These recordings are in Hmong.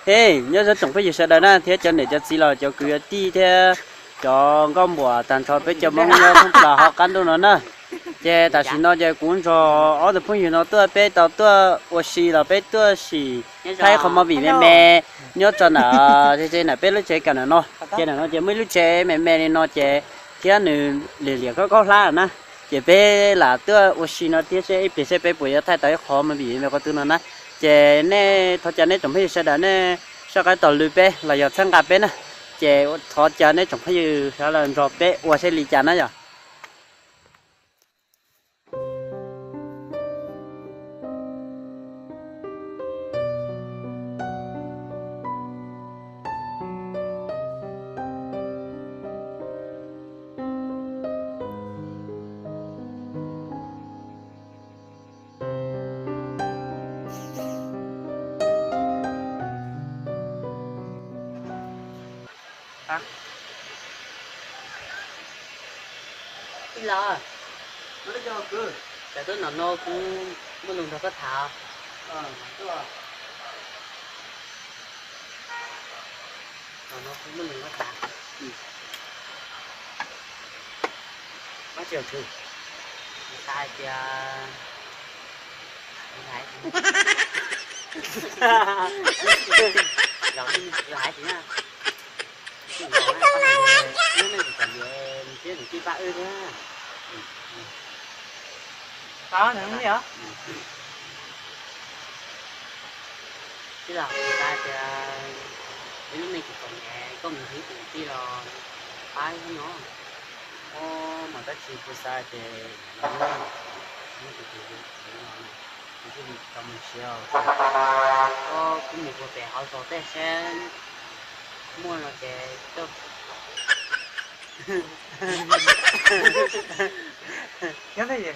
Hej, nyob zoo tsoom phooj ywg sawv daws na, thiab cov niam cov txiv los cov kwv cov tij thiab cov nkauj muam tag nrho peb cov Hmoob nyob thoob plaws hauv qab ntuj no na. Ces tam sim no ces kuv nrog ob tug phooj ywg no tuaj, peb tau tuaj ua si los peb tuaj sim thaij qhov movie me me nyob rau ntawm, ces ntawm peb lub tsev kam ntawm no. Ces ntawm no ces muaj ib lub tsev me me li no ces thiab nws liam liam khaub khaub hlab na. Ces peb lam tuaj ua si no thiab seb ib pliag seb peb puas yuav thaij tau ib qho movie me me qhov twg no na. Ces nej thov caw nej tsoom phooj ywg sawv daws nej soj qab taug lw peb los yog txhawb nqa peb na. Ces thov caw nej tsoom phooj ywg sawv daws nrog peb ua saib li cas na yom. Ib los, koj tuaj no no kuv muaj lus nrog koj tham. Kuv muaj lus nrog koj tham. Kuv xav hais tias, los kuv hais tias, ib hnub nej tsis txom nyem thiab nws tij pab wb thiab. Tij laug, kuv xav tias ib hnub nej tsis txom nyem koj mus ntsib tus tij los pab wb no. Ua mas tab sis kuv xav tias los muaj tus twg tus thiaj li tau mus siav os. Koj kuj mus puag pem hauv zos tej seb muaj no ces koj,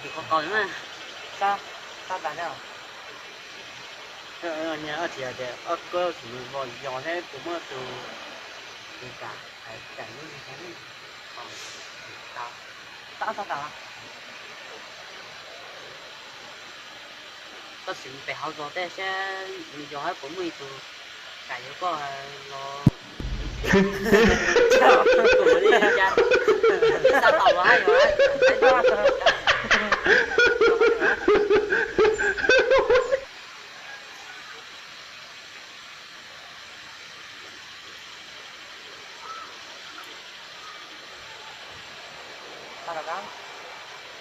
tus qhov qau na. Niag ob txiv tias koj tsis mus yos seb puas muaj tus, tus kam, kam lub, koj sim mus pem hauv zos tej seb mus yos seb puas muaj ib tug kam yuav koj los. Xav tau los hais yog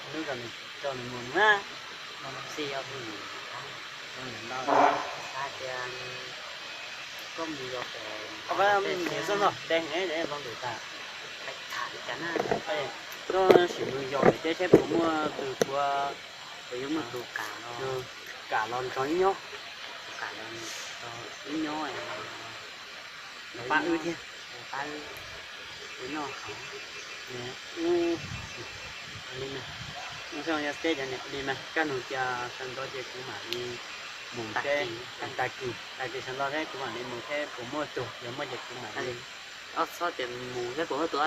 Hnub no nws tso nws mus na. Xij ob tug mus, xav tias koj mus yos pem, koj sim mus yos pem ces seb puas muaj tus puav, puas yuav muaj tus kam, kam los nrog wb nyob, kam los nrog wb nyob, pab wb thiab, pab wb noj haus. Li mas, ua teb cov niam li mas, kaj nug cia sawv ntxov ces kuv mam li mus seb, tag kis, tag kis sawv ntxov seb kuv mam li mus seb puas muaj tus, yog muaj ces kuv mam li. Ob txhob tias mus seb puas muaj tus,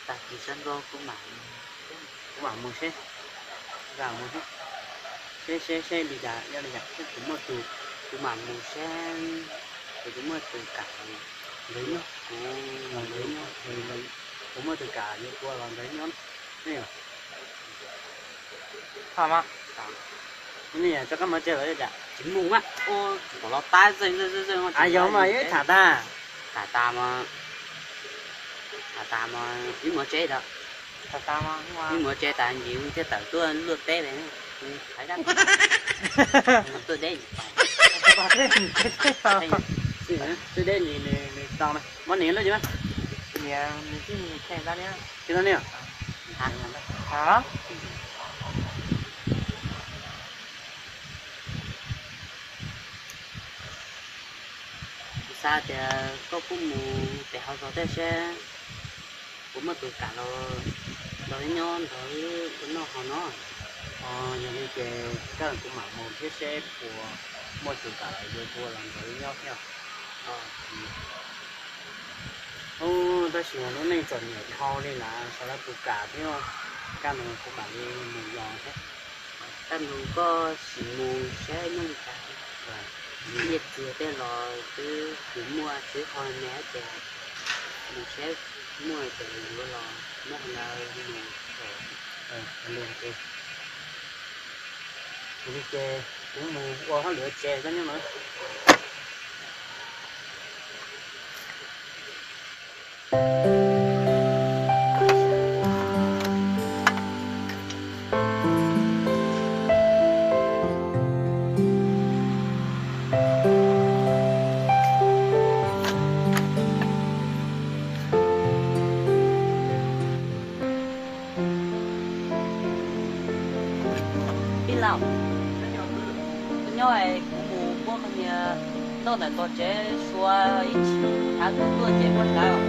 tag kis sawv ntxov kuv mam, kuv mam mus seb, seb seb seb li cas, yog li cas seb puas muaj tus, kuv mam mus seb, ces kuv muaj tus kam los nrog nyob, kuv los nrog nyob, kuv muaj tus kam yuav kuv los nrog nyob. Tsis mus mas, kom los pab zej zej zej, yog mas ib tham tas, tham tas mas, tham tas mas ib muaj tsev tas, ib muaj tsev tas ncis thiaj tawm tuaj luaj teb li, thaiv dab, tuaj deb, tuaj deb nws nws tau mas, muab niam lub tsis tau ne. Kuv xav tias koj kuj mus pem hauv zos tej seb puas muaj tus kam los nrog wb nyob nrog wb noj haus no. Yog li ces kaj kuv mam mus thiab seb puas muaj tus kam los yuav kuv los nrog wb nyob thiab. Ub, tab sis lub neej txom nyem dhau li lawm, sawv daws puas kam thiab, kaj nug kuv mam li mus yos thiab. Kaj nug koj sim mus seb muaj li cas. Nyiaj txiag tej los twb tsis muaj, tsis ho ne ces mus saib muaj ces yuav los muab lawv mus. Li ces kuv mus ua hauj lwm tsev koj nyob no. Tij laug, nyob es kuv mus muab qhov niag noj ntawm tog tsev sua ib chim, thav tuaj ces muab hlawv.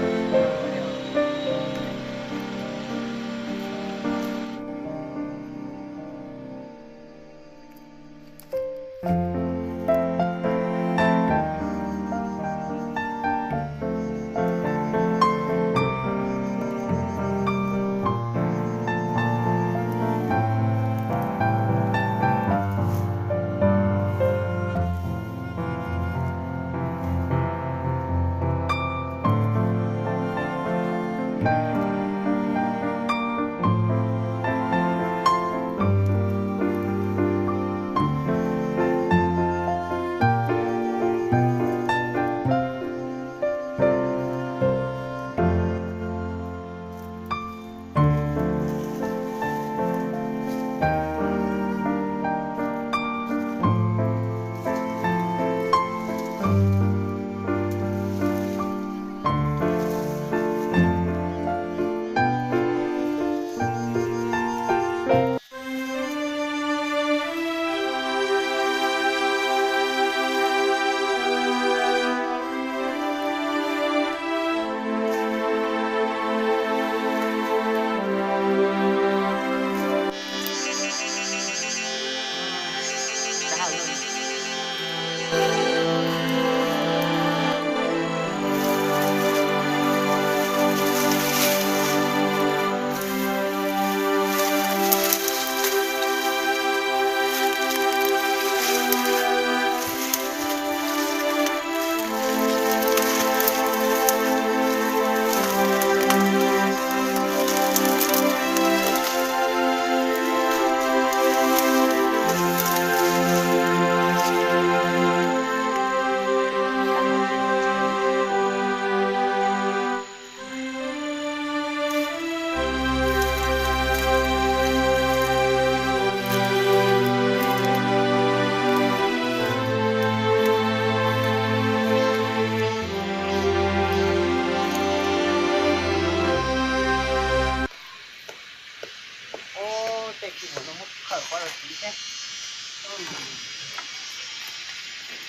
Tej kis no muab khawm qhov los siv thiab.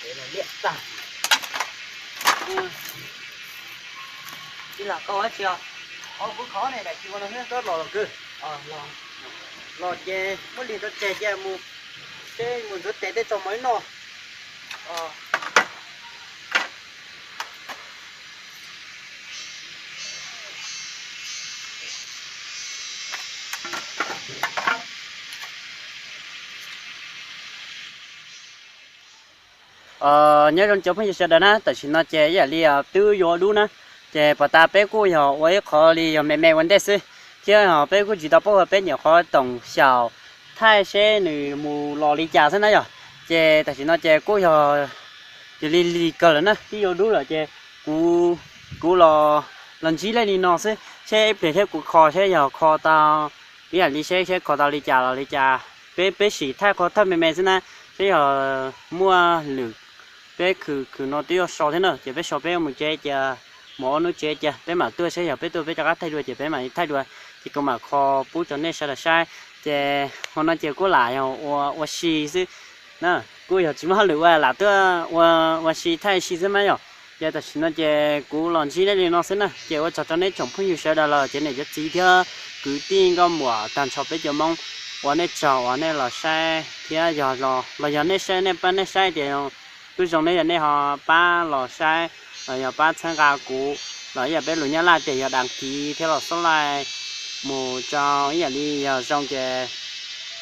Ces los liam tag. Tij laug, koj ua dab tsi os? Os, kuv khov ne, daim kis no los kawg. Los ces muab lig rau tseg cia mus, seb mus ntxuav tes tej tso mov ib noj. Nyob zoo cov phooj ywg sawv daws na, tam sim no ces ib yam li twb yuav dub na, ces puag ta peb kuj yog ua ib qho li yog me me ua ntej xwb, thiab peb kuj tsis tau paub hais peb nyuam qhuav toom xyaum thaij seb nws mus los li cas xwb na yom. Ces tam sim no ces kuj yog yog li lig kawg lawm na, twb yuav dub lawm ces kuv, kuv los, los ntsib lej li no xwb, seb ib pliag thiab kuv kho seb yog kho tau ib yam li seb, seb kho tau li cas los li cas. Peb, peb sim thaij qhov thawj me me xwb na, seb yog muaj lwm peb khwv, khwv no twb yuav so thiab na, ces peb so peb yuav mus tsev cia, mus ob hnub tsev cia peb mam tuaj, seb yog peb tuaj peb rov qab thaij dua ces peb mam thaij dua, ces kuv mam kho pub rau nej sawv daws saib. Ces hmo no ces kuj lam yog ua, ua si xwb na, kuj yog tsis muaj hauj lwm ua lam tuaj ua, ua si thaij si xwb mas yom. Ces tam sim no ces kuv los ntsib nej li no xwb na, ces ua tsaug rau nej tsoom phooj ywg sawv daws los ces niam cov txiv thiab kwv tij nkauj muam tag nrho peb cov Hmoob uas nej tsaug uas nej los saib thiab yog los, los yog nej saib nej pab nej saib tias kuj zoo nej yog nej ho pab los saib los yog pab txhawb nqa kuv los ib yam peb lus Nyab Laj tias yog đăng ký thiab los subscribe mus rau ib yam li yog zoo ces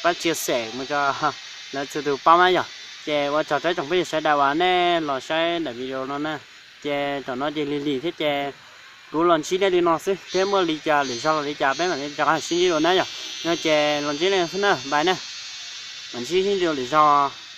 pab chia sẻ mus rau lawv txhua tus paub mas yom. Ces ua tsaug rau tsoom phooj ywg sawv daws uas nej los saib daim video no na. Ces tam no ces lig lig thiab ces kuv los ntsib nej li no xwb thiab muaj li cas lwm zaug los li cas peb mam li rov qab sib ntsib dua na yom. No ces los ntsib nej xwb na, bye na. Mam ntsib sib ntsib dua lwm zaug.